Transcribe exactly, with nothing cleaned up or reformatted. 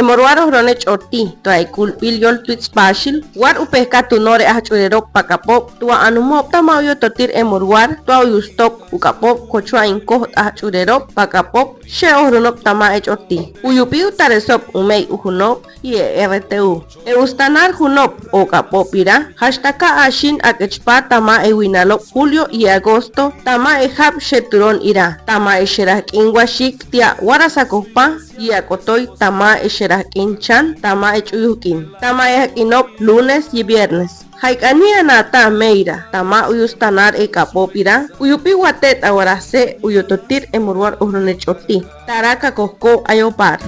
Moruar Ojrone Ch'orti, tua i kulbil Yol Twits Pashil, war upehkat tunour e ahch'urerok Pakapop, tua anumob tama uyototir e Moruar, tua uyustop Ukapop kochua in koht ahch'urerok Pakapop, she ojrunop tama e ch'orti. Uyupin utaresob umey ujunob i e R T U. E ustanar junob Ukapop ira, hasta ka ashin ak'echpa tama e winalok julio i agosto, tama e jab sheturon ira, tama e xerak'in wasik tia warasakohpa, i ak'otoy tama e xerak'in chan, tama e ch'uyuhk'in, tama e ak'inob lunes i viernes. Jayk'ani anata Meira, tama uyustanar e Ukapop ira, uyupin watet awarahse uyototir e Moruar Ojrone Ch'orti. Taraka Kojko, Ayopar.